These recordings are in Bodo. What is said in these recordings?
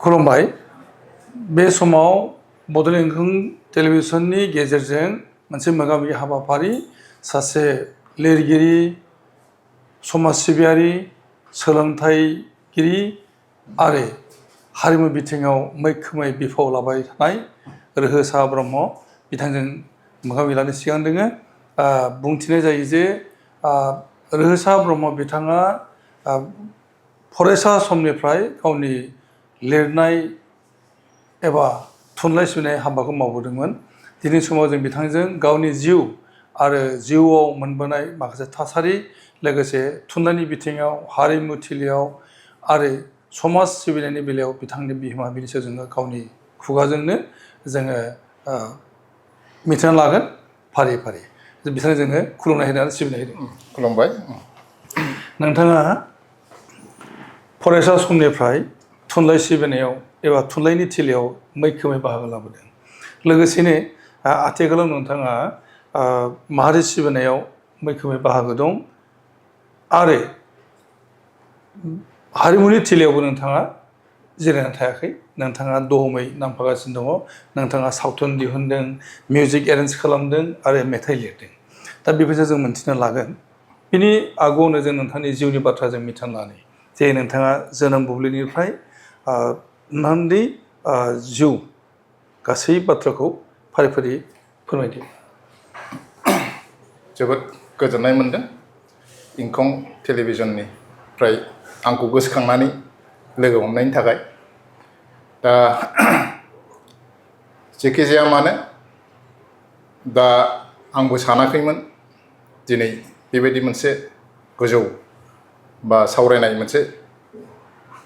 खुलुमबाय बे समाव बड'ल टेलिभिजननि गेजेरजों मोनसे मोगा-मोगि हाबाफारि सासे लिरगिरि समाज सिबियारि सोलोंथाइगिरि आरो हारिमु बिथिङाव मैखोमै बिफाव लाबाय थानाय रोहोसा ब्रह्म बिथांजों मोगा-मोगि लानो सिगां दोङो बुंथिनाय जायो जे रोहोसा ब्रह्म बिथाङा फरायसा समनिफ्राय गावनि लिरनाय एबा थुनलाइ सिबिनाय हाबाखौ मावबोदोंमोन दिनै समाव जों बिथांजों गावनि जिउ आरो जिउआव मोनबोनाय माखासे थासारि लोगोसे थुनलाइनि बिथिङाव हारिमु थिलियाव आरो समाज सिबिनायनि बेलायाव बिथांनि बिहोमा बिनि सायाव जोङो गावनि खुगाजोंनो जोङो मिथिना लागोन फारि फारि बिथांनो जोङो खुलुमनाय होदों आरो सिबिनाय होदों। खुलुमबाय। नोंथाङा फरायसा समनिफ्राय थुनलाइ सिबिनायाव एबा थुनलाइनि थिलियाव मैखोमै बाहागो लाबोदों लोगोसेनो आथिखालाव नोंथाङा माहारि सिबिनायाव मैखोमै बाहागो दं आरो हारिमुनि थिलियावबो नोंथाङा जिरायनानै थायाखै नोंथाङा दहमै नांफागासिनो दङ नोंथाङा सावथुन दिहुनदों मिउजिक एरेन्ज खालामदों आरो मेथाइ लिरदों दा बेफोरखौ जों मिन्थिनो लागोन बिनि आगुआवनो जों नोंथांनि जिउनि बाथ्रा जों मिथिना लानि जे नोंथाङा जोनोम बुब्लिनिफ्राय नोंथांनि जिउ गासै बाथ्राखौ फारि फारि फोरमायदो। जोबोद गोजोननाय मोनदों इंखं टेलिभिजननिफ्राय आंखौ गोसोखांनानै लोगो हमनायनि थाखाय दा जेखि जाया मानो दा आंबो सानाखैमोन दिनै बेबायदि मोनसे गोजौ बा सावरायनाय मोनसे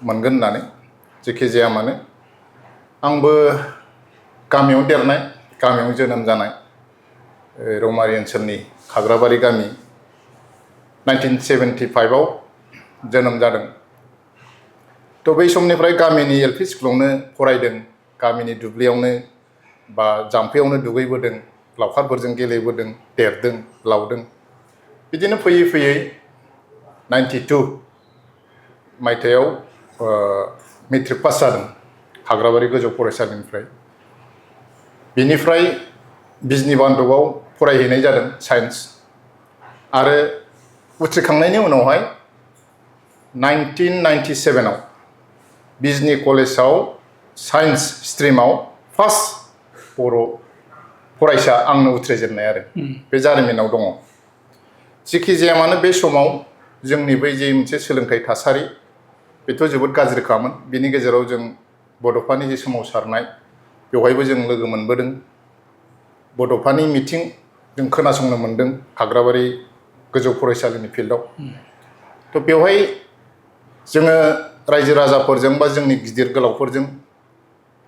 मोनगोन होननानै जेखि जाया मानो आंबो गामियाव देरनाय गामियाव जोनोम जानाय रौमारि ओनसोलनि खाग्राबारि गामि 1975 आव जोनोम जादों थ' बै समनिफ्राय गामिनि एल पि स्कुलावनो फरायदों गामिनि दुब्लियावनो बा जाम्फैयावनो दुगैबोदों लावखारफोरजों गेलेबोदों देरदों लावदों बिदिनो फैयै फैयै 92 मायथाइयाव मेट्रिक पास जादों खाग्राबारि गोजौ फरायसालिनिफ्राय बेनिफ्राय बिजनि बान्दोआव फरायहैनाय जादों साइन्स आरो उथ्रिखांनायनि उनावहाय 1997 आव बिजनि कलेजाव साइन्स स्ट्रिमाव फार्स्ट बर' फरायसा आंनो उथ्रिजेननाय आरो बे जारिमिनाव दङ जेखि जाया मानो बे समाव जोंनि बै जे मोनसे सोलोंथाइ थासारि बेथ' जोबोद गाज्रिखामोन बेनि गेजेराव जों बड'फानि जे सोमावसारनाय बेवहायबो जों लोगो मोनबोदों बड'फानि मिथिं जों खोनासंनो मोनदों खाग्राबारि गोजौ फरायसालिनि फिल्डआव थ' बेवहाय जोङो रायजो राजाफोरजों बा जोंनि गिदिर गोलावफोरजों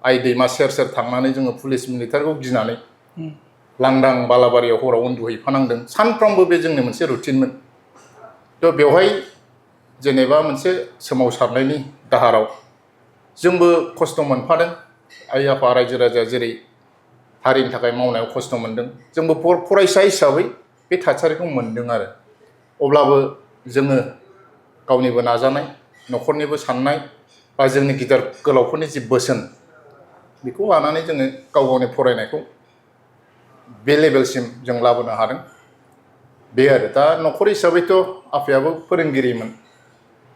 आइ दैमा सेर सेर थांनानै जोङो पुलिस मिलिटारिखौ गिनानै लांदां बालाबारियाव हराव उन्दुहैफानांदों सानफ्रोमबो बे जोंनि मोनसे रुटिनमोन थ' बेवहाय जेनेबा मोनसे सोमावसारनायनि दाहाराव जोंबो खस्थ' मोनफादों आइ आफा रायजो राजा जेरै हारिनि थाखाय मावनायाव खस्थ' मोनदों जोंबो फरायसा हिसाबै बे थासारिखौ मोनदों आरो अब्लाबो जोङो गावनिबो नाजानाय न'खरनिबो साननाय बा जोंनि गिदिर गोलावफोरनि जि बोसोन बेखौ लानानै जोङो गाव गावनि फरायनायखौ बे लेभेलसिम जों लाबोनो हादों बे आरो दा न'खर हिसाबैथ' आफायाबो फोरोंगिरिमोन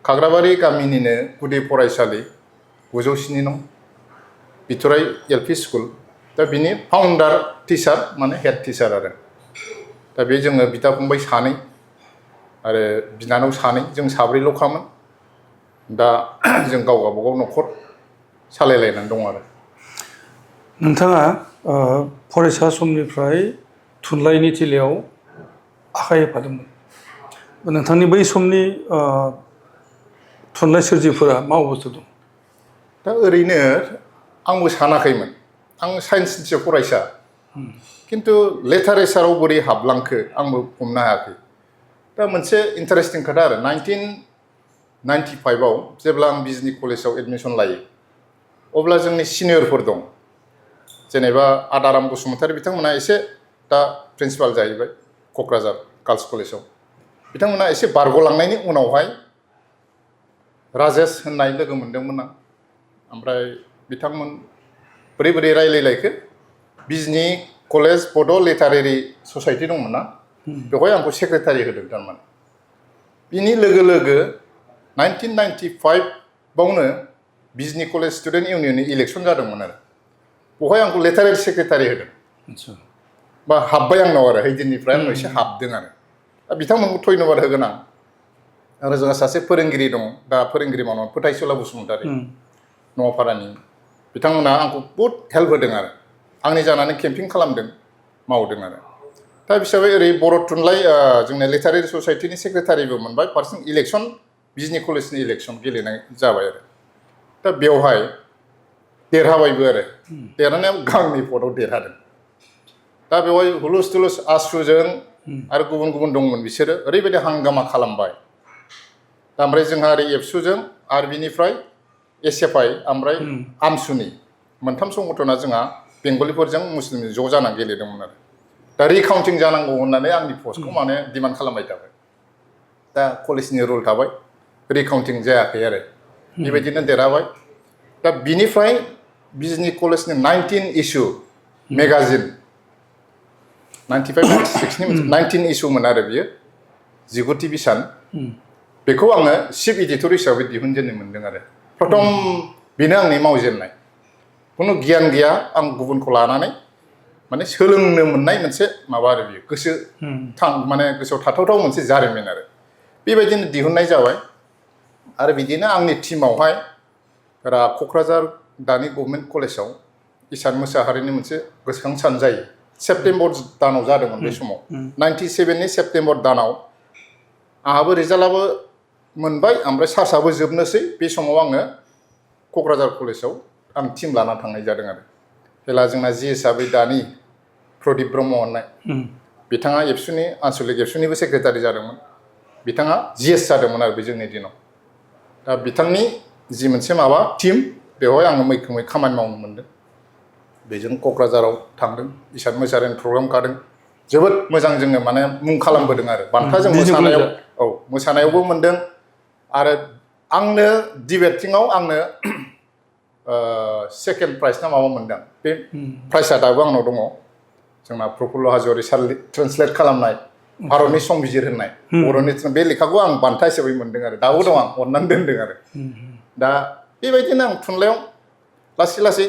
खाग्राबारि गामिनिनो गुदि फरायसालि 907 नं बिथराइ एल पि स्कुल दा बिनि फाउन्डार टिचार माने हेड टिचार आरो दा बे जोङो बिदा फंबाय सानै आरो बिनानाव सानै जों साब्रैल'खामोन दा जों गाव गावबागाव न'खर सालायलायनानै दं आरो नोंथाङा फरायसा समनिफ्राय थुनलाइनि थिलियाव आखाइ होफादोंमोन नोंथांनि बै समनि थुनलाइ सोरजिफोरा मा अबस्थायाव दं दा ओरैनो आंबो सानाखैमोन आं साइन्सनिसो फरायसा खिन्थु लिटारेचाराव बोरै हाबलांखो आंबो हमनो हायाखै दा मोनसे इन्टारेस्टिं खोथा आरो 1995 आव जेब्ला आं बिजनि कलेजाव एडमिसन लायो अब्ला जोंनि सिनियरफोर दं जेनेबा आदाराम बसुमतारी बिथांमोना एसे दा प्रिन्सिपाल जाहैबाय क'क्राझार गार्लस कलेजाव बिथांमोना एसे बारग'लांनायनि उनावहाय राजेश होननाय लोगो मोनदोंमोन आं ओमफ्राय बिथांमोन बोरै बोरै रायलायलायखो बिजनि कलेज बड' लिटारेरि ससाइटि दंमोन ना बेवहाय आंखौ सेक्रेटारि होदों थारमाने बिनि लोगो लोगो 1995 बावनो बिजनि कलेज स्टुडेन्ट इउनियननि इलेक्सन जादोंमोन आरो बेवहाय आंखौ लिटारेरि सेक्रेटारि होदों बा हाबबाय आंनाव आरो हैदिननिफ्राय आंनाव एसे हाबदों आरो दा बिथांमोनखौ धन्यबाद होगोन आं आरो जोंहा सासे फोरोंगिरि दं दा फोरोंगिरि मावनानै फोथायसुला बसुमतारी न'पारानि बिथांमोना आंखौ बहुद हेल्प होदों आरो आंनि जानानै केम्पिं खालामदों मावदों आरो दा हिसाबै ओरै बर' थुनलाइ जोंना लिटारेरि ससाइटिनि सेक्रेटारिबो मोनबाय फारसेथिं इलेक्सन बिजनि कलेजनि इलेक्सन गेलेनाय जाबाय आरो दा बेवहाय देरहाबायबो आरो देरहानायाव गांनै भटआव देरहादों दा बेवहाय हुलुस थुलुस आसुजों आरो गुबुन गुबुन दंमोन बिसोरो ओरैबायदि हांगामा खालामबाय दा ओमफ्राय जोंहा ओरै एबसुजों आरो बिनिफ्राय एसएफआइ ओमफ्राय आमसुनि मोनथाम संगठना जोंहा बेंगलिफोरजों मुस्लिमजों ज' जानानै गेलेदोंमोन आरो दा रिकाउन्टिं जानांगौ होननानै आंनि पस्टखौ माने डिमान्ड खालामबाय थाबाय दा कलेजनि रुल थाबाय रिकाउन्टिं जायाखै आरो बेबायदिनो देरहाबाय दा बिनिफ्राय बिजनि कलेजनि 19 इस्यु मेगाजिन 19 इस्युमोन आरो बियो 19 बिसान बेखौ आङो चिफ एडिटर हिसाबै दिहुनजेननो मोन्दों आरो प्रथम बेनो आंनि मावजेननाय खुनु गियान गैया आं गुबुनखौ लानानै माने सोलोंनो मोननाय मोनसे माबा आरो बियो गोसो माने गोसोआव थाथावथाव मोनसे जारिमिन आरो बेबायदिनो दिहुननाय जाबाय आरो बिदिनो आंनि टिमावहाय क'क्राझार दानि गभर्नमेन्ट कलेजाव इसान मोसाहारिनि मोनसे गोसोखां सान जायो सेप्तेम्बर दानाव जादोंमोन बे समाव 97 सेप्तेम्बर दानाव आंहाबो रिजाल्टआबो मोनबाय ओमफ्राय सार्सआबो जोबनोसै बे समाव आङो क'क्राझार कलेजाव आं टिम लाना थांनाय जादों आरो हेला जोंना जि हिसाबै दानि प्रदीप ब्रह्म होननाय बिथाङा एबसुनि आन्सलिक एबसुनिबो सेक्रेटारि जादोंमोन बिथाङा जिएस जादोंमोन आरो बे जोंनि दिनाव दा बिथांनि जि मोनसे माबा टिम बेवहाय आङो मैखोमै खामानि मावनो मोनदों बेजों क'क्राझाराव थांदों इसान मोसाहारिनि प्रग्राम गादों जोबोद मोजां जोङो माने मुं खालामबोदों आरो बान्था जों मोसानायाव मोसानायावबो मोनदों आरो आंनो डिबेटिंआव आंनो सेकेन्ड प्राइज ना माबा मोनदों बे प्राइजआ दाबो आंनाव दङ जोंना प्रफुल्ल हाज'वारि सार ट्रेन्सलेट खालामनाय भारतनि संबिजिर होननाय बर'नि बे लेखाखौ आं बान्था हिसाबै मोनदों आरो दाबो दं आं अननानै दोनदों आरो दा बेबायदिनो आं थुनलाइयाव लासै लासै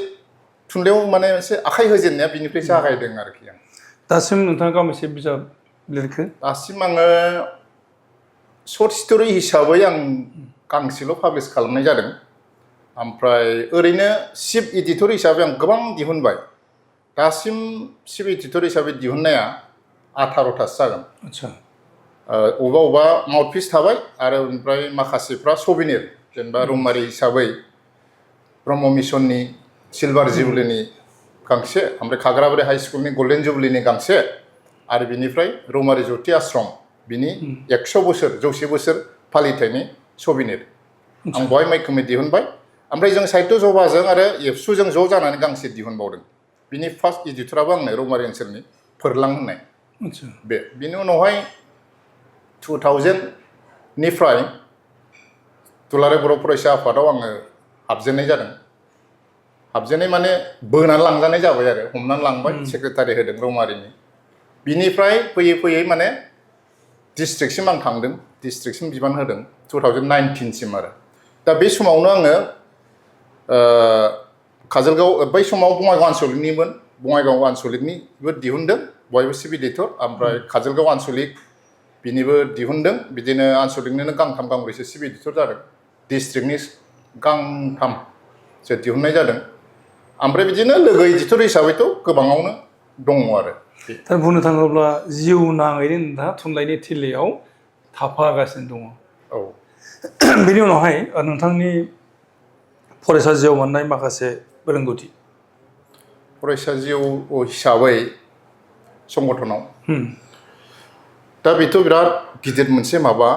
थुनलाइयाव माने एसे आखाइ होजेननाया बिनिफ्राय जागायदों आरोखि आं दासिम नोंथाङा गांबेसे बिजाब लिरखो दासिम आङो सर्ट स्ट'रि हिसाबै आं गांसेल' पाब्लिस खालामनाय जादों ओमफ्राय ओरैनो चिफ एडिटर हिसाबै आं गोबां दिहुनबाय दासिम चिफ एडिटर हिसाबै दिहुननाया 18थासो जागोन आदसा अबेबा अबेबा माउथपिस थाबाय आरो ओमफ्राय माखासेफ्रा सभिनिर जेनेबा रौमारि हिसाबै ब्रह्म मिसननि सिलभार जुबलिनि गांसे ओमफ्राय खाग्राबारि हाइ स्कुलनि गल्डेन जुबलिनि गांसे आरो बिनिफ्राय रौमारि ज्योति आश्रम बिनि 100 बोसोर 100 बोसोर फालिथायनि सभिनिर आं बहाय मैखोमै दिहुनबाय ओमफ्राय जों साहित्य सभाजों आरो एबसुजों ज' जानानै गांसे दिहुनबावदों बिनि फार्स्ट एडिटराबो आंनो रौमारि ओनसोलनि फोरलां होननाय बिनि उनावहाय 2000 निफ्राय दुलाराय बर' फरायसा आफादाव आङो हाबजेननाय जादों हाबजेननाय माने बोनानै लांजानाय जाबाय आरो हमनानै लांबाय सेक्रेटारि होदों रौमारिनि बिनिफ्राय फैयै फैयै माने डिस्ट्रिक्टसिम आं थांदों डिस्ट्रिक्टसिम बिबान होदों 2019 सिम आरो दा बे समावनो आङो काजलगाव बै समाव बङाइगाव आनसलिकनिमोन बङाइगाव आनसलिकनिबो दिहुनदों बयबो चिफ एडिटर ओमफ्राय काजलगाव आनसलिक बिनिबो दिहुनदों बिदिनो आनसलिकनिनो गांथाम गांब्रैसो चिफ एडिटर जादों डिस्ट्रिक्टनि गांथामसो दिहुननाय जादों ओमफ्राय बिदिनो लोगो एडिटर हिसाबैथ' गोबाङावनो दङ आरो दा बुंनो थाङोब्ला जिउ नाङैनो नोंथाङा थुनलाइनि थिलियाव थाफागासिनो दङ औ बेनि उनावहाय नोंथांनि फरायसा जिउआव मोननाय माखासे रोंगौथि फरायसा जिउ हिसाबै संगठनाव दा बेथ' बिराद गिदिर मोनसे माबा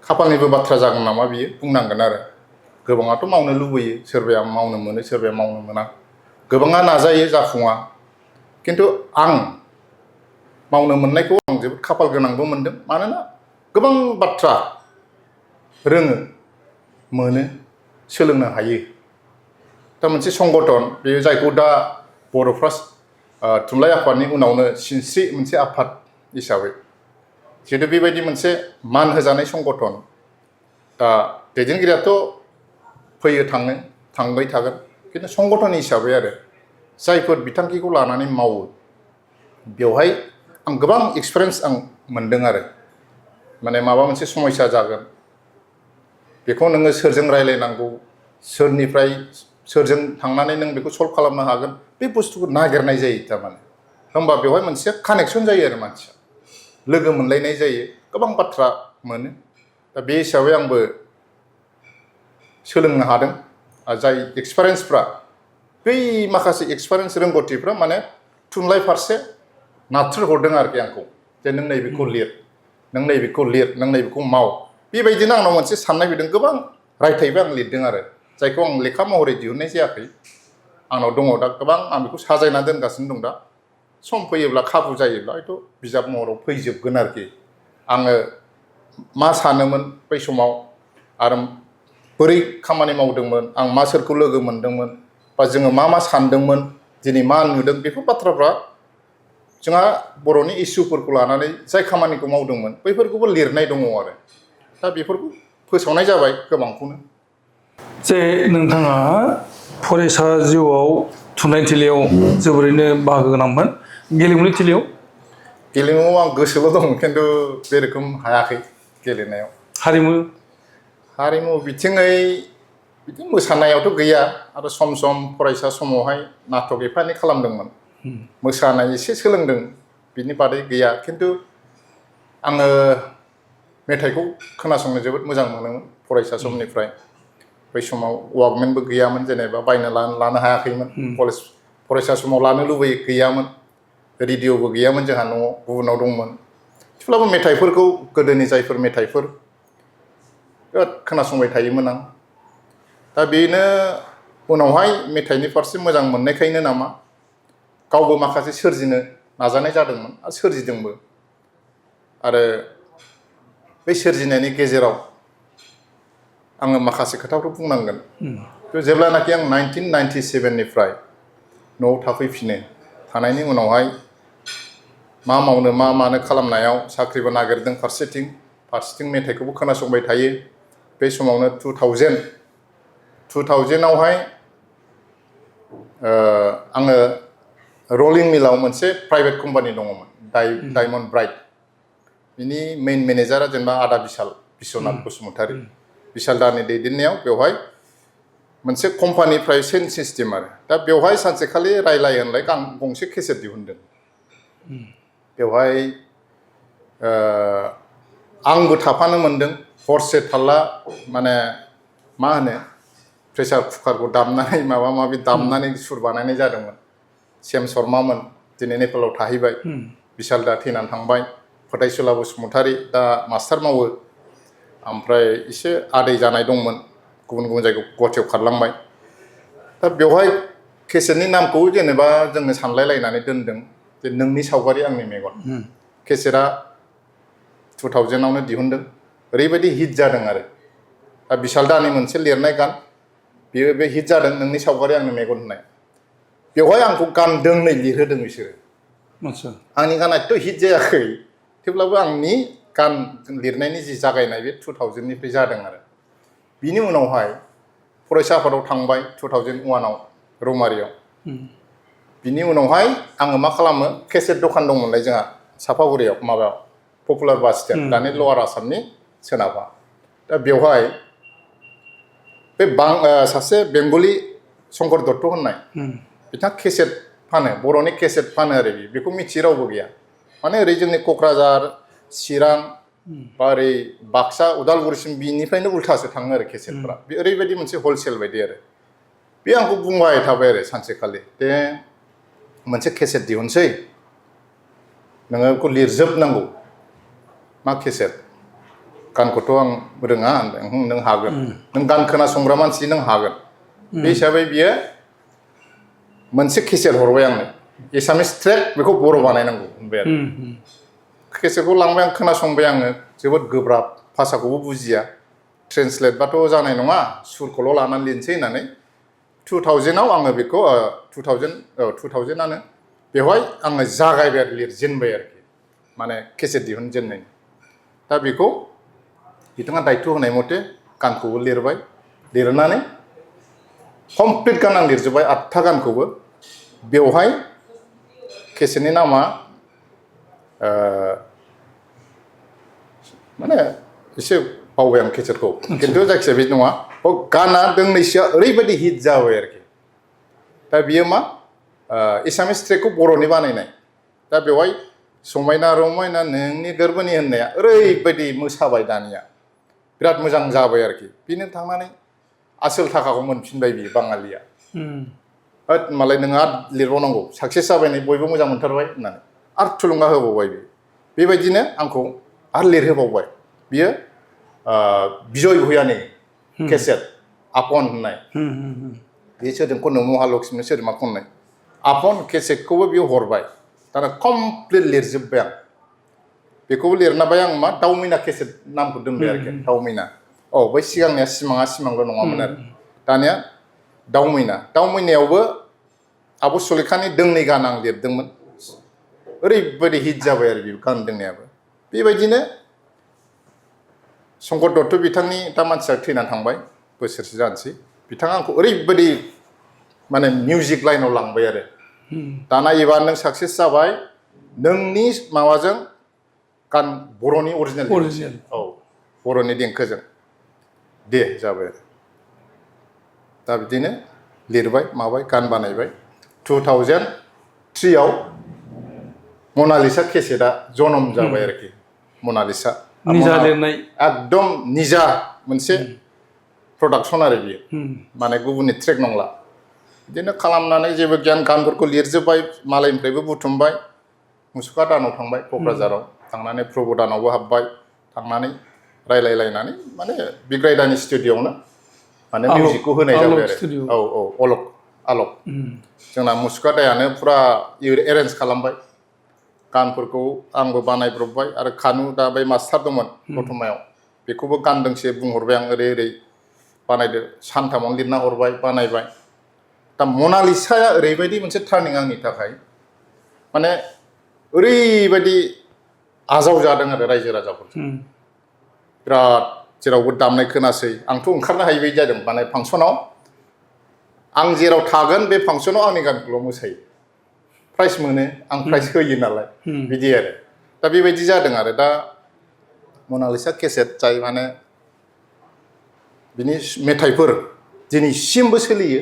खाफालनिबो बाथ्रा जागोन नामा बियो बुंनांगोन आरो गोबाङाथ' मावनो लुबैयो सोरबाया मावनो मोनो सोरबाया मावनो मोना गोबाङा नाजायो जाफुङा खिन्थु आं मावनो मोननायखौ आं जोबोद खाफाल गोनांबो मोनदों मानोना गोबां बाथ्रा रोङो मोनो सोलोंनो हायो दा मोनसे संगठन बेयो जायखौ दा बर'फ्रा थुनलाइ आफादनि उनावनो सिनस्रि मोनसे आफाद हिसाबै जिहेतु बेबायदि मोनसे मान होजानाय संगठन दा दैदेनगिरियाथ' फैयो थाङो थांबाय थागोन खिन्थु संगठन हिसाबै आरो जायफोर बिथांखिखौ लानानै मावो बेवहाय आं गोबां एक्सपिरियेन्स आं मोनदों आरो माने माबा मोनसे समस्या जागोन बेखौ नोङो सोरजों रायलायनांगौ सोरजों थांनानै नों बेखौ सल्भ खालामनो हागोन बे बुस्थुखौ नागिरनाय जायो थारमाने होमबा बेवहाय मोनसे कानेक्सन जायो आरो मानसिया लोगो मोनलायनाय जायो गोबां बाथ्रा मोनो दा बे हिसाबै आंबो सोलोंनो हादों जाय एक्सपिरियेन्सफ्रा बै माखासे एक्सपिरियेन्स रोंगौथिफ्रा माने थुनलाइ फारसे नाथ्रोद हरदों आरोखि आंखौ जे नों नैबेखौ लिर नों नैबेखौ माव बेबायदिनो आंनाव मोनसे साननाय फैदों गोबां रायथाइबो आं लिरदों आरो जायखौ आं लेखा महरै दिहुननाय जायाखै आंनाव दङ दा गोबां आं बेखौ साजायना दोनगासिनो दं दा सम फैयोब्ला खाबु जायोब्ला हयथ' बिजाब महराव फैजोबगोन आरोखि आङो मा सानोमोन बै समाव आरो बोरै खामानि मावदोंमोन आं मा सोरखौ लोगो मोनदोंमोन बा जोङो मा सानदोंमोन दिनै मा नुदों बेफोर बाथ्राफ्रा जोंहा बर'नि इस्युफोरखौ लानानै जाय खामानिखौ मावदोंमोन बैफोरखौबो लिरनाय दङ आरो दा बेफोरखौ फोसावनाय जाबाय गोबांखौनो जे नोंथाङा फरायसा जिउआव थुनलाइ थिलियाव जोबोरैनो बाहागो गोनांमोन गेलेमुनि थिलियाव गेलेमुआव आं गोसोल' दं खिन्थु बे रोखोम हायाखै गेलेनायाव हारिमु बिथिङै बिदि मोसानायावथ' गैया आरो सम सम फरायसा समावहाय नाटक एफा एनै खालामदोंमोन मोसानाय एसे सोलोंदों बिनि बादै गैया खिन्थु आङो मेथाइखौ खोनासंनो जोबोद मोजां मोनोमोन फरायसा समनिफ्राय बै समाव वाकमेनबो गैयामोन जेनेबा बायना लानो हायाखैमोन कलेज फरायसा समाव लानो लुबैयो गैयामोन रेडिअ'बो गैयामोन जोंहा न'आव गुबुनाव दंमोन थेवब्लाबो मेथाइफोरखौ गोदोनि जायफोर मेथाइफोर बिराद खोनासंबाय थायोमोन आं दा बेनो उनावहाय मेथाइनि फारसे मोजां मोननायखायनो नामा गावबो माखासे सोरजिनो नाजानाय जादोंमोन आरो सोरजिदोंबो आरो बे सोरजिनायनि गेजेराव आङो माखासे खोथाफोर बुंनांगोन जेब्लानाखि आं 1997 निफ्राय न'आव थाफैफिनो थानायनि उनावहाय मा मावनो मा मानो खालामनायाव साख्रिबो नागिरदों फारसेथिं मेथाइखौबो खोनासंबाय थायो बे समावनो 2000आवहाय आङो रलिं मिलाव मोनसे प्राइभेट कम्पानि दङमोन डायमन्ड ब्राइट बिनि मेइन मेनेजारा जेनेबा आदा बिश्वनाथ बसुमतारी बिशाल दानि दैदेननायाव बेवहाय मोनसे कम्पानि प्राइसेन सिस्टेम आरो दा बेवहाय सानसेखालि रायलाय होनलाय गंसे केसेट दिहुनदों बेवहाय आंबो थाफानो मोनदों हरसे थाल्ला माने मा होनो प्रेसार कुकारखौ दामनानै माबा माबि दामनानै सुर बानायनाय जादोंमोन सेम शर्मामोन दिनै नेपालाव थाहैबाय बिशाल दा थैनानै थांबाय फोथायसुला बसुमतारी दा मास्टार मावो ओमफ्राय एसे आदै जानाय दंमोन गुबुन जायगायाव गुवाहाटियाव खारलांबाय दा बेवहाय केसेटनि नामखौ जेनेबा जोङो सानलायलायनानै दोनदों जे नोंनि सावगारि आंनि मेगन केसेटआ 2000आवनो दिहुनदों ओरैबायदि हिट जादों आरो दा बिशाल दानि मोनसे लिरनाय गान बेयो बे हिट जादों नोंनि सावगारि आंनि मेगन होननाय बेवहाय आंखौ गान दोंनै लिरहोदों बिसोरो आंनि गाना एथ' हिट जायाखै थेवब्लाबो आंनि गान लिरनायनि जि जागायनाय बे 2000निफ्राय जादों आरो बिनि उनावहाय फरायसा आफादाव थांबाय 2001आव रौमारियाव बिनि उनावहाय आङो मा खालामो केसेट दखान दंमोनलाय जोंहा सापागुरियाव माबायाव पपुलार बास स्टेन्ड दानि लवार आसामनि सोनाबहा दा बेवहाय बे सासे बेंगलि शंकर दत्त होननाय बिथाङा केसेट फानो बर'नि केसेट फानो आरो बेखौ मिथियै रावबो गैया माने ओरै जोंनि क'क्राझार चिरां बा ओरै बाक्सा उदालगुरिसिम बिनिफ्रायनो उल्थासो थाङो आरो केसेटफ्रा बे ओरैबायदि मोनसे हलसेल बायदि आरो बे आंखौ बुंबाय थाबाय आरो सानसेखालि दे मोनसे केसेट दिहुनसै नोङो बेखौ लिरजोबनांगौ मा केसेट गानखौथ' आं रोङा होनदों नों हागोन नों गान खोनासंग्रा मानसि नों हागोन बे हिसाबै बियो मोनसे केसेट हरबाय आंनो एसामिस ट्रेक बेखौ बर' बानायनांगौ होनबाय आरो केसेटखौ लांबाय आं खोनासंबाय आङो जोबोद गोब्राब भाषाखौबो बुजिया ट्रेन्सलेटबाथ' जानाय नङा सुरखौल' लानानै लिरनोसै होननानै 2000आव आङो बेखौ 2000आनो बेवहाय आङो जागायबाय आरो लिरजेनबाय आरोखि माने केसेट दिहुनजेननाय दा बेखौ बिथाङा दायथ' होनाय मथे गानखौबो लिरबाय लिरनानै कमप्लिट गान आं लिरजोब्बाय 8था गानखौबो बेवहाय केसेटनि नामा माने एसे बावबाय आं केसेटखौ खिन्थु जायखिजाया बे नङा गाना दोंनैसोआ ओरैबायदि हिट जाबाय आरोखि दा बियो मा एसामिस ट्रेकखौ बर'नि बानायनाय दा बेवहाय समायना रमायना नोंनि गोरबोनि होननाया ओरैबायदि मोसाबाय दानिया बिराद मोजां जाबाय आरोखि बेनो थांनानै आसोल थाखाखौ मोनफिनबाय बियो बाङालिया होद मालाय नोंहा लिरबावनांगौ साक्सेस जाबाय नै बयबो मोजां मोनथारबाय होननानै आरो थुलुंगा होबावबाय बियो बेबायदिनो आंखौ आरो लिरहोबावबाय बियो बिजय भुयानि केसेट आपन होननाय बे सोरजों खननो महालक्ष्मी सोरजोंबा खननाय आपन केसेटखौबो बियो हरबाय दाना कमप्लिट लिरजोब्बाय आं बेखौबो लिरनाबाय आं मा दाउमैना केसेट नामखौ दोनबाय आरोखि दाउमैना बै सिगांनिया सिमाङा सिमांल' नङामोन आरो दानिया दाउमैनायावबो आब' सुलेखानि दोंनै गान आं लिरदोंमोन ओरैबायदि हिट जाबाय आरो बे गान दोंनायाबो बेबायदिनो शंकर दत्त बिथांनि दा मानसिया थैनानै थांबाय बोसोरसे जानोसै बिथाङा आंखौ ओरैबायदि माने मिउजिक लाइनाव लांबाय आरो दाना एबार नों साक्सेस जाबाय नोंनि माबाजों गान बर'नि अरिजिनेल बर'नि देंखोजों दे जाबाय आरो दा बिदिनो लिरबाय माबाय गान बानायबाय 2003आव मनालिसा केसेटआ जनम जाबाय आरोखि मनालिसा निजा लिरनाय एकदम निजा मोनसे प्रडाक्सन आरो बियो माने गुबुननि ट्रेक नंला बिदिनो खालामनानै जेबो गियान गानफोरखौ लिरजोब्बाय मालायनिफ्रायबो बुथुमबाय मुसुखा दानाव थांबाय क'क्राझाराव थांनानै प्रबदानावबो हाबबाय थांनानै रायलायलायनानै माने बिग्रायदानि स्टुडिअ'आवनो माने मिउजिकखौ होनाय जाबाय आरो आलक जोंना मुसुखा दायानो फुरा एरेन्ज खालामबाय गानफोरखौ आंबो बानायब्रबबाय आरो खानु दा बै मास्टार दंमोन दतमायाव बेखौबो गान दोंसे बुंहरबाय आं ओरै ओरै बानायदो सानथामावनो लिरना हरबाय बानायबाय दा मनालिसाया ओरैबायदि मोनसे टार्निं आंनि थाखाय माने ओरैबायदि आजावजादों आरो रायजो राजाफोरजों बिराद जेरावबो दामनाय खोनासै आंथ' ओंखारनो हायि बायदि जादों माने फांसनाव आं जेराव थागोन बे फांसनाव आंनि गानखौल' मोसायो प्राइज मोनो आं प्राइज होयो नालाय बिदि आरो दा बेबायदि जादों आरो दा मनालिसा केसेट जाय माने बिनि मेथाइफोर दिनैसिमबो सोलियो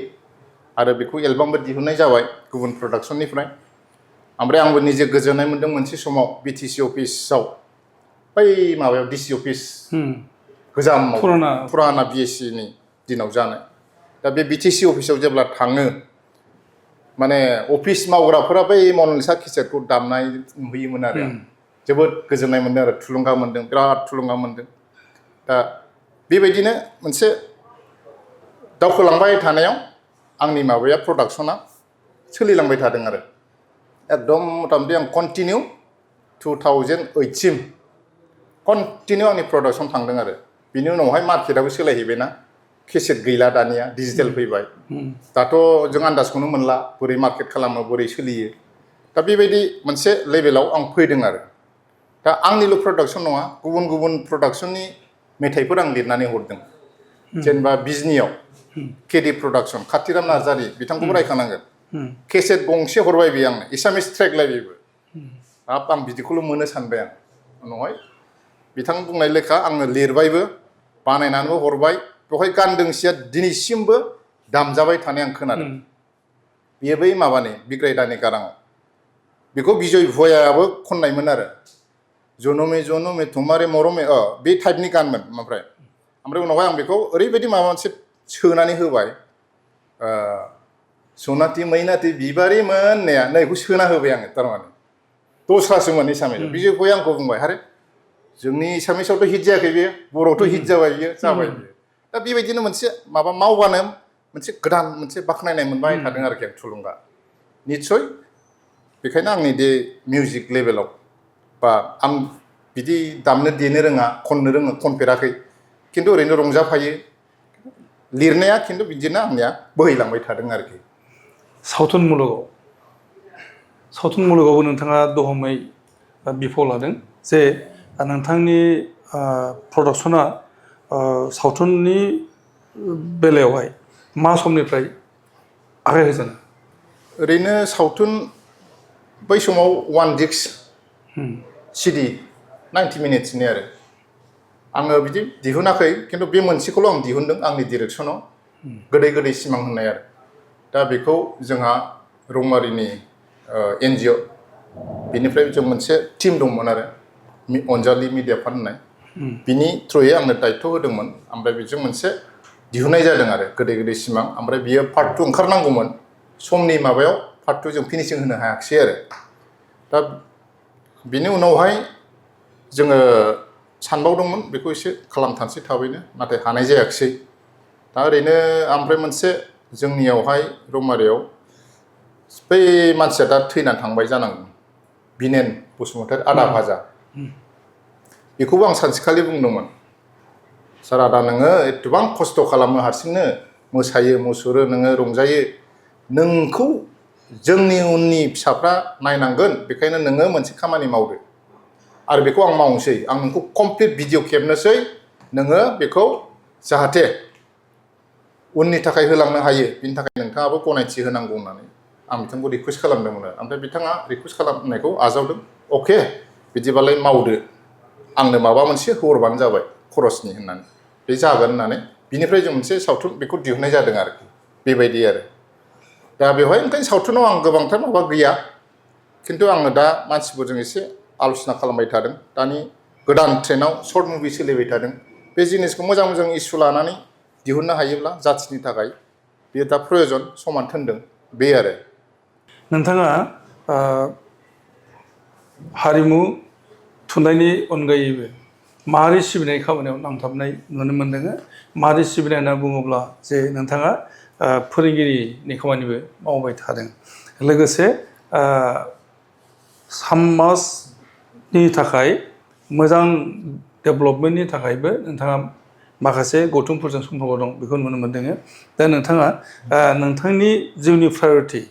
आरो बेखौ एलबामबो दिहुननाय जाबाय गुबुन प्रडाक्सननिफ्राय ओमफ्राय आंबो निजे गोजोननाय मोन्दों मोनसे समाव बिटिसि अफिसाव बै माबायाव डिसि अफिस गोजामाव फुराना बिएससिनि दिनाव जानाय दा बे बिटिसि अफिसाव जेब्ला थाङो माने अफिस मावग्राफोरा बै मनालिसा केसेटखौ दामनाय नुहैयोमोन आरो जोबोद गोजोननाय मोन्दों आरो थुलुंगा मोन्दों बिराद थुलुंगा मोन्दों दा बेबायदिनो मोनसे दावखोलांबाय थानायाव आंनि माबाया प्रडाक्सना सोलिलांबाय थादों आरो एकदम मथा मथि आं कन्टिनिउ 2008सिम कन्टिनिउ आंनि प्रडाक्सन थांदों आरो बिनि उनावहाय मार्केटआबो सोलायहैबायना केसेट गैला दानिया डिजिटेल फैबाय दाथ' जों आन्दाजखौनो मोनला बोरै मार्केट खालामो बोरै सोलियो दा बेबायदि मोनसे लेभेलाव आं फैदों आरो दा आंनिल' प्रडाक्सन नङा गुबुन गुबुन प्रडाक्सननि मेथाइफोर आं लिरनानै हरदों जेनेबा बिजनियाव केडि प्रडाक्सन खाथिराम नार्जारि बिथांखौबो रायखानांगोन केसेट गंसे हरबाय बियो आंनो एसामिस ट्रेकलाय बेबो हाब आं बिदिखौल' मोनो सानबाय आं उनावहाय बिथां बुंनाय लेखा आंनो लिरबायबो बानायनानैबो हरबाय बेवहाय गान दोंसेया दिनैसिमबो दामजाबाय थानाय आं खोनादों बेयो बै माबानि बिग्रायदानि गाराङाव बेखौ बिजय भुयाबो खननायमोन आरो जनमे जनमे तुमारे मरमे बे टाइपनि गानमोन ओमफ्राय उनावहाय आं बेखौ ओरैबायदि माबा मोनसे सोनानै होबाय सनाथि मैनाथि बिबारिमोन होननाया नै बेखौ सोना होबाय आङो थारमाने दस्रासोमोन एसामिसाव बिजय भुया आंखौ बुंबाय आरे जोंनि एसामिसावथ' हिट जायाखै बेयो बर'आवथ' हिट जाबाय बियो जाबाय बियो दा बेबायदिनो मोनसे माबा मावबानो मोनसे गोदान मोनसे बाख्नायनाय मोनबाय थादों आरोखि आं थुलुंगा निस्सय बेखायनो आंनि बे मिउजिक लेभेलाव बा आं बिदि दामनो देनो रोङा खननो रोङो खनफेराखै खिन्थु ओरैनो रंजाफायो लिरनाया खिन्थु बिदिनो आंनिया बोहैलांबाय थादों आरोखि। सावथुन मुलुगावबो नोंथाङा दहमै बिफाव लादों जे नोंथांनि प्रडाक्सना सावथुननि बेलायावहाय मा समनिफ्राय आगाय होजेनो? ओरैनो सावथुन बै समाव 1 डिस्क CD 90 मिनिट्सनि आरो आङो बिदि दिहुनाखै खिन्थु बे मोनसेखौल' आं दिहुनदों आंनि डिरेक्सनाव गोदै गोदै सिमां होननाय आरो दा बेखौ जोंहा रौमारिनि NGO बेनिफ्राय जों मोनसे टिम दंमोन आरो अनजालि मिडिया फान्ड होननाय बिनि थ्रुयै आंनो दायथ' होदोंमोन ओमफ्राय बेजों मोनसे दिहुननाय जादों आरो गोदै गोदै सिमां ओमफ्राय बियो पार्ट 2 ओंखारनांगौमोन समनि माबायाव पार्ट 2 जों फिनिशिं होनो हायाखिसै आरो दा बिनि उनावहाय जोङो सानबावदोंमोन बेखौ एसे खालामथारसै थाबैनो नाथाय हानाय जायाखिसै दा ओरैनो ओमफ्राय मोनसे जोंनियावहाय रौमारियाव बै मानसिया दा थैनानै थांबाय जानांगौ बिनेन बसुमतारी आदा भाजा बेखौबो आं सानसेखालि बुंदोंमोन सार आदा नोङो एथबां खस्थ' खालामो हारसिंनो मोसायो मुसुरो नोङो रंजायो नोंखौ जोंनि उननि फिसाफ्रा नायनांगोन बेखायनो नोङो मोनसे खामानि मावदो आरो बेखौ आं मावनोसै आं नोंखौ कमप्लिट भिडिअ खेबनोसै नोङो बेखौ जाहाथे उननि थाखाय होलांनो हायो बिनि थाखाय नोंथाङाबो गनायथि होनांगौ होननानै आं बिथांखौ रिकुवेस्ट खालामदोंमोन ओमफ्राय बिथाङा रिकुवेस्ट खालामनायखौ आजावदों अके बिदिबालाय मावदो आंनो माबा मोनसे हरबानो जाबाय खरसनि होननानै बे जागोन होननानै बिनिफ्राय जों मोनसे सावथुन बेखौ दिहुननाय जादों आरोखि बेबायदि आरो दा बेवहाय ओंखायनो सावथुनाव आं गोबांथार माबा गैया खिन्थु आङो दा मानसिफोरजों एसे आल'सना खालामबाय थादों दानि गोदान ट्रेन्डआव सर्ट मुभि सोलिबाय थादों बे जिनिसखौ मोजां मोजां इस्यु लानानै दिहुननो हायोब्ला जाथिनि थाखाय बेयो दा प्रयजन समान थोनदों बे आरो नोंथाङा हारिमु थुनलाइनि अनगायैबो माहारि सिबिनाय खामानियाव नांथाबनाय नुनो मोन्दों माहारि सिबिनाय होनना बुङोब्ला जे नोंथाङा फोरोंगिरिनि खामानिबो मावबाय थादों लोगोसे समाजनि थाखाय मोजां डेभेलपमेन्टनि थाखायबो नोंथाङा माखासे गौथुमफोरजों सम्पर्क दं बेखौ नुनो मोन्दों दा नोंथाङा नोंथांनि जिउनि प्रायरिटि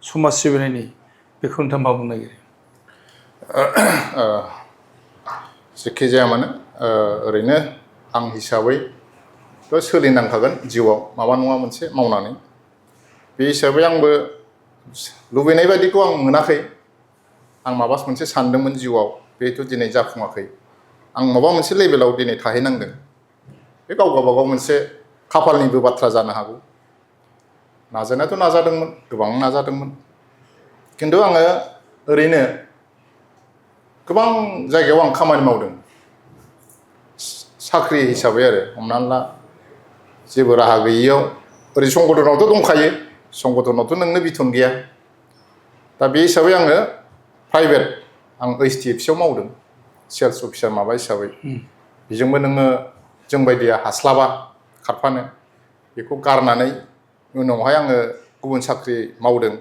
समाज सिबिनायनि बेखौ नोंथाङा मा बुंनो नागिरो? जेखि जाया मानो ओरैनो आं हिसाबैथ' सोलिनांखागोन जिउआव माबा नङा मोनसे मावनानै बे हिसाबै आंबो लुबैनाय बायदिखौ आं मोनाखै आं माबा मोनसे सानदोंमोन जिउआव बेथ' दिनै जाफुङाखै आं माबा मोनसे लेभेलाव दिनै थाहैनांदों बे गाव गावबागाव मोनसे खाफालनिबो बाथ्रा जानो हागौ नाजानायाथ' नाजादोंमोन गोबां नाजादोंमोन खिन्थु आङो ओरैनो गोबां जायगायाव आं खामानि मावदों साख्रि हिसाबै आरो हमनानै ला जेबो राहा गैयियाव ओरै संगठनावथ' दंखायो संगठनावथ' नोंनो बिथन गैया दा बे हिसाबै आङो प्राइभेट आं HDFC आव मावदों सेल्स अफिसार माबा हिसाबै बेजोंबो नोङो जोंबायदिया हास्लाबा खारफानो बेखौ गारनानै उनावहाय आङो गुबुन साख्रि मावदों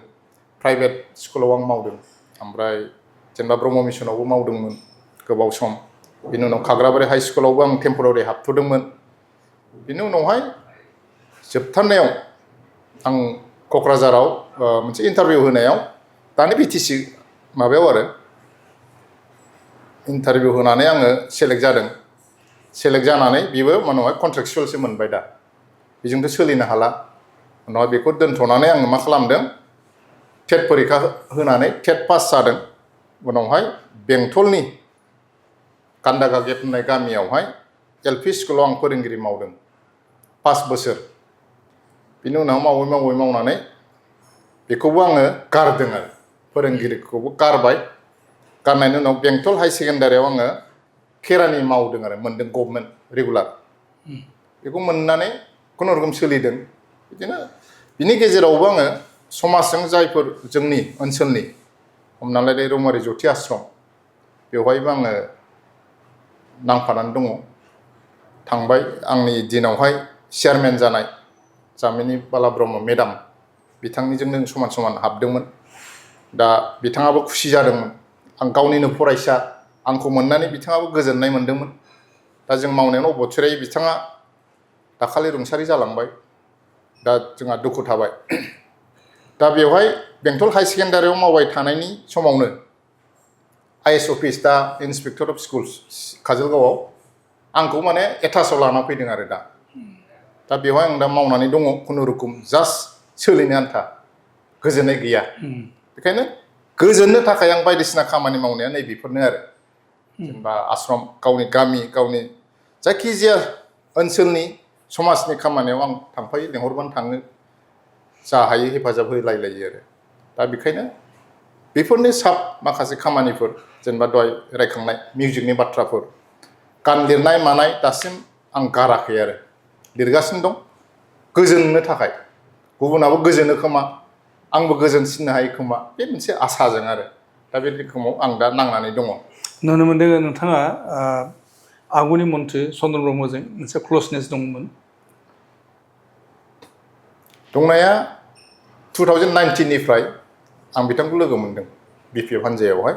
प्राइभेट स्कुलाव आं मावदों ओमफ्राय जेनेबा ब्रह्म मिसनावबो मावदोंमोन गोबाव सम बिनि उनाव खाग्राबारि हाइ स्कुलावबो आं टेम्परारि हाबथ'दोंमोन बिनि उनावहाय जोबथारनायाव आं क'क्राझाराव मोनसे इन्टारभिउ होनायाव दानि BTC माबायाव आरो इन्टारभिउ होनानै आङो सेलेक्ट जादों सेलेक्ट जानानै बेबो उनावहाय कन्ट्रेक्सुवेलसो मोनबाय दा बेजोंथ' सोलिनो हाला उनावहाय बेखौ दोनथ'नानै आङो मा खालामदों टेट परिखा होनानै टेट पास जादों उनावहाय बेंटलनि कान्दागा गेट होननाय गामियावहाय LP स्कुलाव आं फोरोंगिरि मावदों 5 बोसोर बिनि उनाव मावै मावनानै बेखौबो आङो गारदों आरो फोरोंगिरिखौबो गारबाय गारनायनि उनाव बेंटल हाई सेकेन्डारियाव आङो खेरानि मावदों आरो मोनदों गभर्नमेन्ट रेगुलार बेखौ मोननानै खुनुरुखुम सोलिदों बिदिनो बिनि गेजेरावबो आङो समाजजों जायफोर जोंनि ओनसोलनि हमनानै लादो रौमारि ज्योति आश्रम बेवहायबो आङो नांफानानै दङ थांबाय आंनि दिनावहाय चेयारमेन जानाय जामिनि बाला ब्रह्म मेडाम बिथांनिजों जों समान समान हाबदोंमोन दा बिथाङाबो खुसि जादोंमोन आं गावनिनो फरायसा आंखौ मोननानै बिथाङाबो गोजोननाय मोनदोंमोन दा जों मावनायावनो अबथिरायै बिथाङा दाखालि रुंसारि जालांबाय दा जोंहा दुखु थाबाय दा बेवहाय बेंटल हाई सेकेन्डारियाव मावबाय थानायनि समावनो आइएस अफिस दा इन्सपेक्टर अफ स्कुल्स काजलगावआव आंखौ माने एटाचआव लाना फैदों आरो दा बेवहाय आं दा मावनानै दङ खुनुरुखुम जास्ट सोलिनो आन्था गोजोननाय गैया बेखायनो गोजोननो थाखाय आं बायदिसिना खामानि मावनाया नैबेफोरनो आरो जेनेबा आश्रम गावनि गामि गावनि जायखिजाया ओनसोलनि समाजनि खामानियाव आं थांफायो लेंहरबानो थाङो जा हायो हेफाजाब होलायलायो आरो दा बेखायनो बेफोरनि माखासे खामानिफोर जेनेबा दहाय रायखांनाय मिउजिकनि बाथ्राफोर गान लिरनाय मानाय दासिम आं गाराखै आरो लिरगासिनो दं गोजोननो थाखाय गुबुनाबो गोजोनो खोमा आंबो गोजोनसिननो हायो खोमा बे मोनसे आसाजों आरो दा बे रोखोमाव आं दा नांनानै दङ नुनो मोनदों नोंथाङा आगुनि मन्थ्रि च'नन ब्रह्मजों मोनसे क्ल'जनेस दंमोन दंनाया 2019 निफ्राय आं बिथांखौ लोगो मोनदों बिपिएफ हान्जायावहाय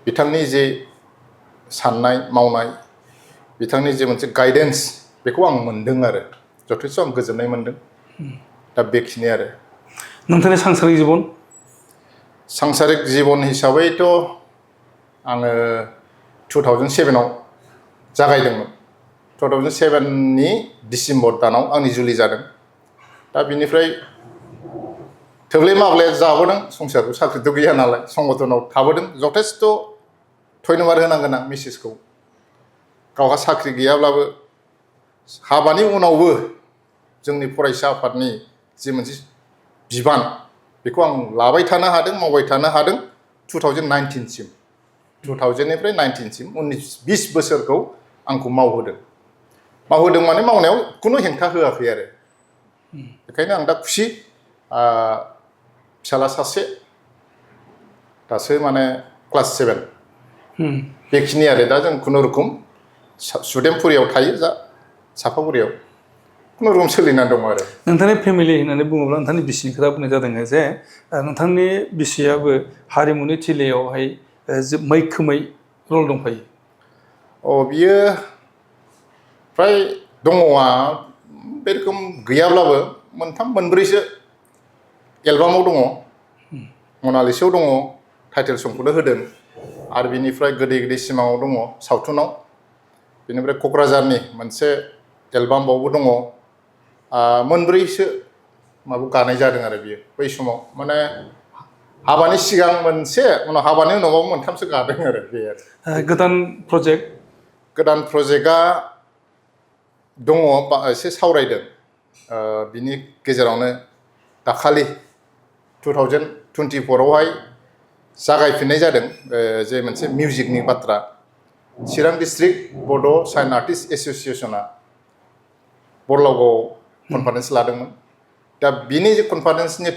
बिथांनि जे साननाय मावनाय बिथांनि जे मोनसे गाइडेन्स बेखौ आं मोनदों आरो जथेस्थ' आं गोजोननाय मोनदों दा बेखिनि आरो नोंथांनि सांसारिक जिबन हिसाबैथ' आङो 2007 आव जागायदोंमोन 2007 नि डिसेम्बर दानाव आंनि जुलि जादों दा बिनिफ्राय थोब्ले माब्ले जाबोदों संसारखौ साख्रिथ' गैया नालाय संगठनाव थाबोदों जथेस्थ' धन्यबाद होनांगोन आं मिसेसखौ गावहा साख्रि गैयाब्लाबो हाबानि उनावबो जोंनि फरायसा आफादनि जे मोनसे बिबान बेखौ आं लाबाय थानो हादों मावबाय थानो हादों 2019 सिम 2000 निफ्राय 19 सिम 20 बोसोरखौ आंखौ मावहोदों माने मावनायाव खुनु हेंथा होआखै आरो बेखायनो आं दा खुसि फिसाला सासे दासो माने क्लास 7 बेखिनि आरो दा जों खुनुरुखुम सुदेमपुरियाव थायो जा सापागुरियाव खुनुरुखुम सोलिनानै दङ आरो नोंथांनि फेमिलि होननानै बुङोब्ला नोंथांनि बिसिनि खोथा बुंनाय जादों जे नोंथांनि बिसियाबो हारिमुनि थिलियावहाय मैखोमै रल दंफायो बियो फ्राय दङआ बे रोखोम गैयाब्लाबो मोनथाम मोनब्रैसो एलबामाव दङ मनालिसायाव दङ टाइटेल संखौनो होदों आरो बिनिफ्राय गोदै गोदै सिमाङाव दङ सावथुनाव बेनिफ्राय क'क्राझारनि मोनसे एलबामावबो दङ मोनब्रैसो माबा गानाय जादों आरो बियो बै समाव माने हाबानि सिगां मोनसे उनाव हाबानि उनावबो मोनथामसो गादों आरो बे गोदान प्रजेक्टआ दङ एसे सावरायदों बिनि गेजेरावनो दाखालि 2024 आवहाय जागायफिननाय जादों जे मोनसे मिउजिकनि बाथ्रा चिरां डिस्ट्रिक्ट बड' साइन आर्टिस्ट एस'सिएशना बरलागावआव कनफारेन्स लादोंमोन दा बिनि जे कनफारेन्सनि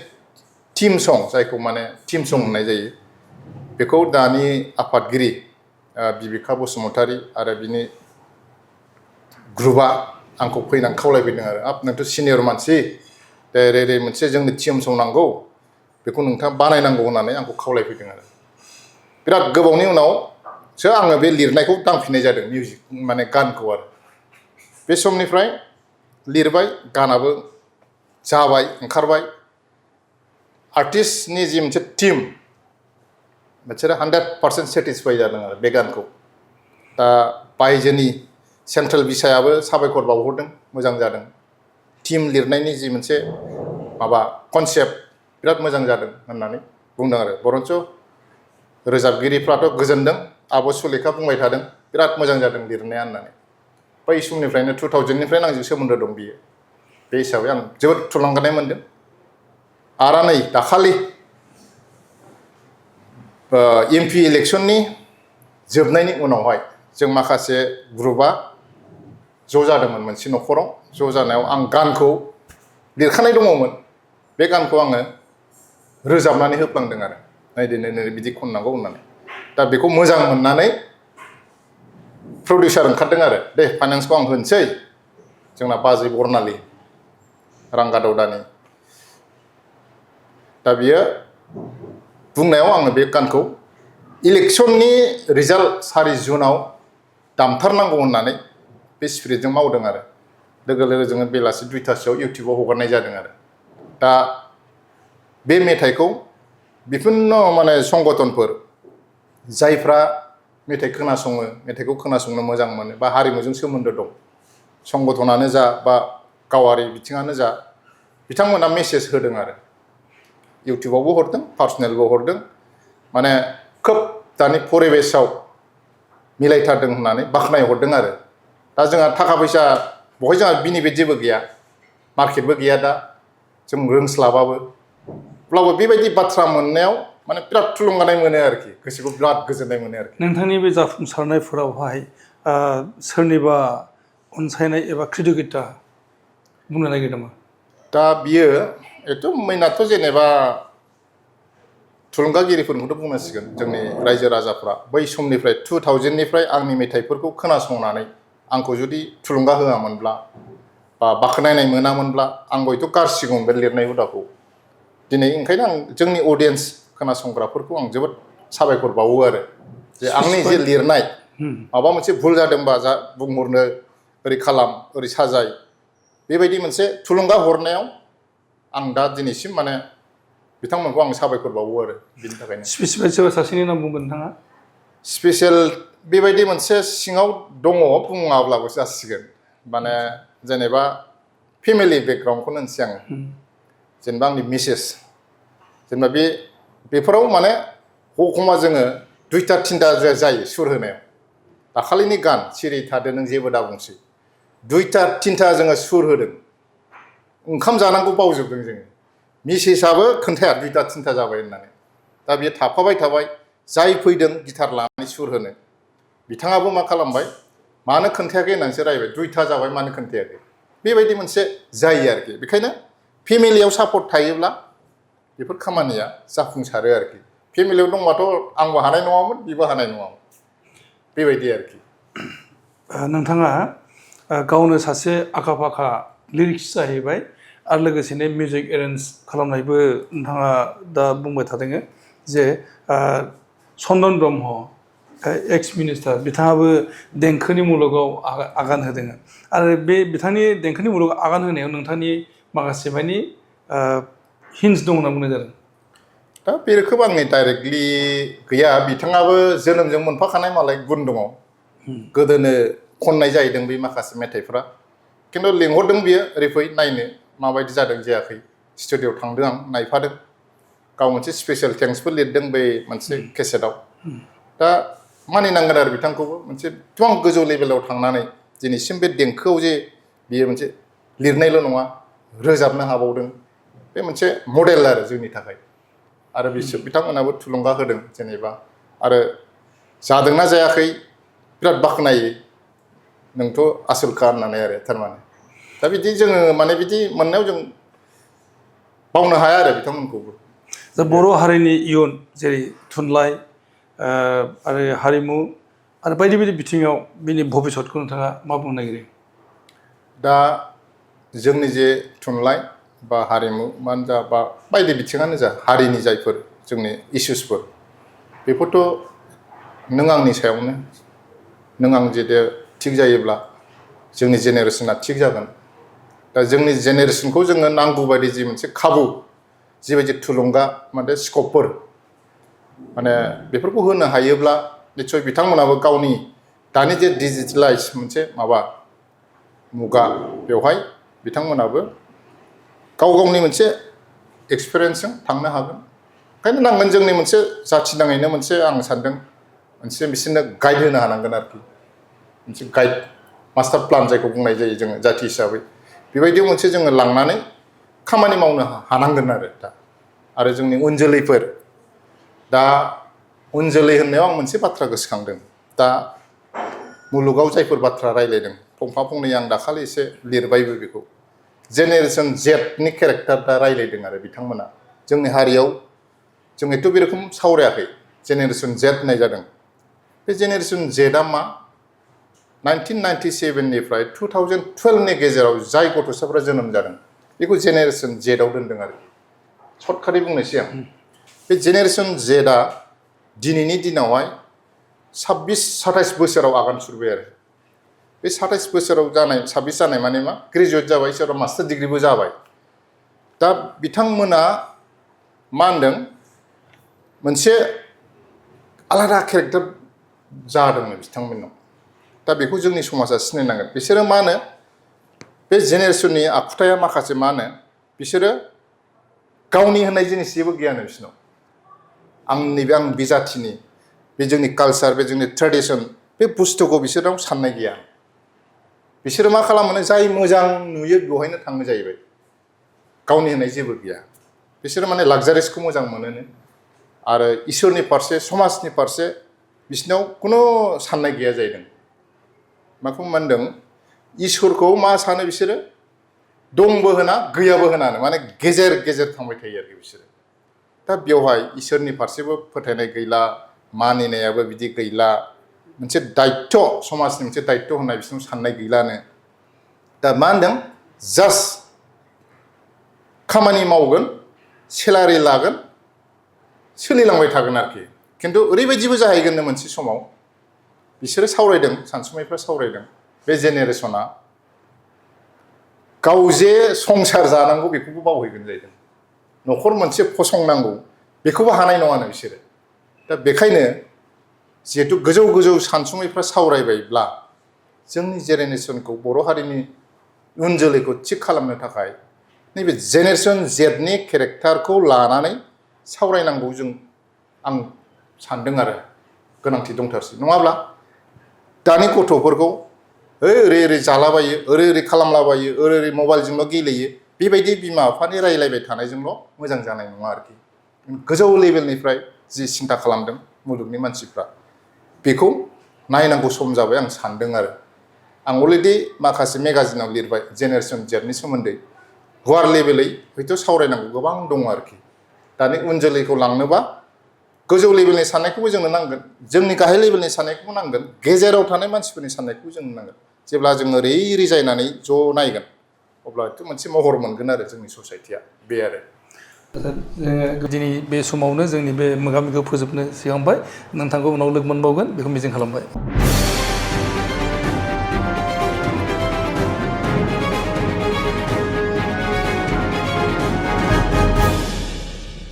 टीम सं जायखौ माने टीम सं होननाय जायो बेखौ दानि आफादगिरि बिबिका बसुमतारी आरो बिनि ग्रुपआ आंखौ फैनानै खावलायफैदों आरो नोंथ' सिनियर मानसि रे मोनसे जोंनि टीम सं नांगौ बेखौ नोंथाङा बानायनांगौ होननानै आंखौ खावलायफैदों आरो बिराद गोबावनि उनावसो आङो बे लिरनायखौ दांफिननाय जादों मिउजिक माने गानखौ आरो बे समनिफ्राय लिरबाय गानाबो जाबाय ओंखारबाय आर्टिस्टनि जि मोनसे टीम बिसोरो 100% सेटिसफाइ जादों आरो बे गानखौ दा बायजोनि सेन्ट्रेल बिसायाबो साबायखर बावहरदों मोजां जादों टीम लिरनायनि जि मोनसे माबा कनसेप्ट बिराद मोजां जादों होननानै बुंदों आरो बरन्स रोजाबगिरिफ्राथ' गोजोनदों आब' सुलेखा बुंबाय थादों बिराद मोजां जादों लिरनाया होननानै बै समनिफ्रायनो 2000 निफ्रायनो आंजों सोमोन्दो दं बियो बे हिसाबै आं जोबोद थुलुंगानाय मोनदों आरो नै दाखालि एमपि इलेक्सननि जोबनायनि उनावहाय जों माखासे ग्रुपआ ज' जादोंमोन मोनसे न'खराव ज' जानायाव आं गानखौ लिरखानाय दङमोन बे गानखौ आङो रोजाबनानै होफ्लांदों आरो नायदो बिदि खननांगौ होननानै दा बेखौ मोजां मोननानै प्रडिउसार ओंखारदों आरो दे फाइनान्सखौ आं होनोसै जोंना बाजै बरनालि रांगादावदानि दा बियो बुंनायाव आङो बे गानखौ इलेक्सननि रिजाल्ट 4 जुनाव दामथारनांगौ होननानै बे स्पिरिटजों मावदों आरो लोगो लोगो जोङो बेलासि 2टासोआव इउटिउबाव हगारनाय जादों आरो दा बे मेथाइखौ बिभिन्न माने संगठनफोर जायफ्रा मेथाइ खोनासङो मेथाइखौ खोनासंनो मोजां मोनो बा हारिमुजों सोमोन्दो दं संगठनानो जा बा गावारि बिथिङानो जा बिथांमोना मेसेज होदों आरो इउटिउबावबो हरदों पार्सनेलबो हरदों माने खोब दानि परिबेसाव मिलायथारदों होननानै बाख्नाय हरदों आरो दा जोंहा थाखा फैसा बहाय जोंहा बेनिफिट जेबो गैया मार्केटबो गैया दा जों रोंस्लाबाबो अब्लाबो बेबायदि बाथ्रा मोननायाव माने बिराद थुलुंगानाय मोनो आरोखि गोसोखौ बिराद गोजोननाय मोनो आरोखि नोंथांनि बे जाफुंसारनायफोरावहाय सोरनिबा अनसायनाय एबा कृतज्ञता बुंनो नागिरदों नामा दा बियो एथ' मेनाथ' जेनेबा थुलुंगागिरिफोरखौथ' बुंनांसिगोन जोंनि रायजो राजाफ्रा बै समनिफ्राय 2000निफ्राय आंनि मेथाइफोरखौ खोनासंनानै आंखौ जुदि थुलुंगा होआमोनब्ला बा बाख्नायनाय मोनामोनब्ला आं हयथ' गारसिगौमोन बे लिरनाय हुदाखौ दिनै ओंखायनो आं जोंनि अडियेन्स खोनासंग्राफोरखौ आं जोबोद साबायखर बावो आरो जे आंनि जे लिरनाय माबा मोनसे भुल जादोंबा जा बुंहरनो ओरै खालाम ओरै साजाय बेबायदि मोनसे थुलुंगा हरनायाव आं दा दिनैसिम माने बिथांमोनखौ आं साबायखर बावो आरो बिनि थाखायनो स्पेसिफिक सोरबा सासेनि नाम बुंगोन नोंथाङा स्पेसियेल बेबायदि मोनसे सिङाव दङ बुङाब्लाबो जासिगोन माने जेनेबा फेमिलि बेकग्राउन्डखौनो होनसै आङो जेनेबा आंनि मिसेस जेनेबा बेफोराव माने एखमबा जोङो 2टा 3टा जायो सुर होनायाव दाखालिनि गान सिरि थादो नों जेबो दा बुंसै 2टा 3टा जोङो सुर होदों ओंखाम जानांगौ बावजोबदों जोङो मिसेसआबो खोन्थाया 2टा 3टा जाबाय होननानै दा बेयो थाफाबाय थाबाय जाय फैदों गिटार लानानै सुर होनो बिथाङाबो मा खालामबाय मानो खोन्थायाखै होननानैसो रायबाय 2टा जाबाय मानो खोन्थायाखै बेबायदि मोनसे जायो आरोखि बेखायनो फेमिलियाव सापर्ट थायोब्ला बेफोर खामानिया जाफुंसारो आरोखि फेमिलियाव दंबाथ' आंबो हानाय नङामोन बिबो हानाय नङामोन बेबायदि आरोखि नोंथाङा गावनो सासे आखा फाखा लिरिक्स जाहैबाय आरो लोगोसेनो मिउजिक एरेन्ज खालामनायबो नोंथाङा दा बुंबाय थादों जे श'नन ब्रह्म एक्स मिनिस्टार बिथाङाबो देंखोनि मुलुगाव आगान होदों आरो बे बिथांनि देंखोनि मुलुगाव आगान होनायाव नोंथांनि माखासे मानि हिन्ट्स दं होनना बुंनाय जादों दा बे रोखोम आंनि डाइरेक्टलि गैया बिथाङाबो जोनोमजों मोनफाखानाय मालाय गुन दङ गोदोनो खननाय जाहैदों बे माखासे मेथाइफ्रा खिन्थु लिंहरदों बियो ओरै फै नायनो माबायदि जादों जायाखै स्टुडिअ'आव थांदों आं नायफादों गाव मोनसे स्पेसियेल थेंक्सबो लिरदों बे मोनसे केसेटआव दा मानिनांगोन आरो बिथांखौबो मोनसे गोबां गोजौ लेभेलाव थांनानै दिनैसिम बे देंखोआव जे बियो मोनसे लिरनायल' नङा रोजाबनो हाबावदों बे मोनसे मडेल आरो जोंनि थाखाय आरो बिसोर बिथांमोनाबो थुलुंगा होदों जेनेबा आरो जादोंना जायाखै बिराद बाख्नायो नोंथ' आसोलखा होननानै आरो थारमाने दा बिदि जोङो माने बिदि मोननायाव जों बावनो हाया आरो बिथांमोनखौबो दा बर' हारिनि इयुन जेरै थुनलाइ आरो हारिमु आरो बायदि बायदि बिथिङाव बिनि भबिसतखौ नोंथाङा मा बुंनो नागिरो दा जोंनि जे थुनलाइ बा हारिमुआनो जा बा बायदि बिथिङानो जा हारिनि जायफोर जोंनि इसुसफोर बेफोरथ' नों आंनि सायावनो नों आं जुदि थिग जायोब्ला जोंनि जेनेरेसना थिग जागोन दा जोंनि जेनेरेसनखौ जोङो नांगौ बायदि जि मोनसे खाबु जिबायदि थुलुंगा माने स्कपफोर माने बेफोरखौ होनो हायोब्ला निस्सय बिथांमोनाबो गावनि दानि जे डिजिटेलाइज मोनसे माबा मुगा बेवहाय बिथांमोनाबो गाव गावनि मोनसे एक्सपिरियेन्सजों थांनो हागोन ओंखायनो नांगोन जोंनि मोनसे जाथिनाङैनो मोनसे आं सानदों मोनसे बिसोरनो गाइड होनो हानांगोन आरोखि मोनसे गाइड मास्टार प्लान जायखौ बुंनाय जायो जोङो जाथि हिसाबै बेबायदियाव मोनसे जोङो लांनानै खामानि मावनो हानांगोन आरो दा आरो जोंनि उन जोलैफोर दा उन जोलै होननायाव आं मोनसे बाथ्रा गोसोखांदों दा मुलुगाव जायफोर बाथ्रा रायज्लायदों फंफा फंनै आं दाखालि एसे लिरबायबो बेखौ जेनेरेसन जेडनि केरेक्टार दा रायज्लायदों आरो बिथांमोना जोंनि हारियाव जों एथ' बे रोखोम सावरायाखै जेनेरेसन जेड होननाय जादों बे जेनेरेसन जेडआ मा 1997निफ्राय 2012नि गेजेराव जाय गथ'साफ्रा जोनोम जादों बेखौ जेनेरेसन जेडआव दोनदों आरो सर्टकाटै बुंनोसै आं बे जेनेरेसन जेडआ दिनैनि दिनावहाय 26-27 बोसोराव आगान सुरबाय आरो बे 27 बोसोराव जानाय 26 जानाय माने मा ग्रेजुवेट जाबाय सोरबा मास्टार डिग्रीबो जाबाय दा बिथांमोना मा होनदों मोनसे आलादा केरेक्टार जादोंनो बिथांमोननाव दा बेखौ जोंनि समाजा सिनायनांगोन बिसोरो मा होनो बे जेनेरेसननि आखुथाया माखासे मा होनो बिसोरो गावनि होननाय जिनिस जेबो गैयानो बिसोरनाव आं बे जाथिनि बे जोंनि कालचार बे जोंनि ट्रेडिसन बे बुस्थुखौ बिसोरनाव साननाय गैया बिसोरो मा खालामो जाय मोजां नुयो बेवहायनो थाङो जाहैबाय गावनि होननाय जेबो गैया बिसोरो माने लाक्जारिसखौ मोजां मोनोनो आरो इसोरनि फारसे समाजनि फारसे बिसोरनाव खुनु साननाय गैया जाहैदों माखौ मोनदों इसोरखौ मा सानो बिसोरो दंबो होना गैयाबो होनानो माने गेजेर गेजेर थांबाय थायो आरोखि बिसोरो दा बेवहाय इसोरनि फारसेबो फोथायनाय गैला मानिनायाबो बिदि गैला मोनसे दायित्व समाजनि मोनसे दायित्व होननाय बिसोरनाव साननाय गैलानो दा मा होनदों जास्ट खामानि मावगोन सेलारि लागोन सोलिलांबाय थागोन आरोखि खिन्थु ओरैबायदिबो जाहैगोननो मोनसे समाव बिसोरो सावरायदों सानसुमैफ्रा सावरायदों बे जेनेरेसना गाव जे संसार जानांगौ बेखौबो बावहैगोन जाहैदों न'खर मोनसे फसंनांगौ बेखौबो हानाय नङानो बिसोरो दा बेखायनो जिहेतु गोजौ गोजौ सानसुमैफ्रा सावरायबायब्ला जोंनि जेनेरेसनखौ बर' हारिनि उन जोलैखौ थिग खालामनो थाखाय नैबे जेनेरेसन जेडनि केरेक्टारखौ लानानै सावरायनांगौ आं सानदों आरो गोनांथि दंथारसै नङाब्ला दानि गथ'फोरखौ ओरै ओरै जालाबायो ओरै खालामलाबायो ओरै मबाइलजोंल' गेलेयो बेबायदि बिमा बिफानि रायलायबाय थानायजोंल' मोजां जानाय नङा आरोखि गोजौ लेभेलनिफ्राय जि सिन्था खालामदों मुलुगनि मानसिफ्रा बेखौ नायनांगौ सम जाबाय आं सानदों आरो आं अलरेडि माखासे मेगाजिनाव लिरबाय जेनेरेसन जेडनि सोमोन्दै गुवार लेभेलै हयथ' सावरायनांगौ गोबां दङ आरोखि दानि उन जोलैखौ लांनोबा गोजौ लेभेलनि साननायखौबो जोंनो नांगोन जोंनि गाहाय लेभेलनि साननायखौबो नांगोन गेजेराव थानाय मानसिफोरनि साननायखौबो जोंनो नांगोन जेब्ला जों ओरै रिजायनानै ज' नायगोन अब्लाथ' मोनसे महर मोनगोन आरो जोंनि ससाइटिया बे आरो जोङो दिनै बे समावनो जोंनि बे मोगा मोगिखौ फोजोबनो सिगांबाय नोंथांखौ उनाव लोगो मोनबावगोन बेखौ मिजिं खालामबाय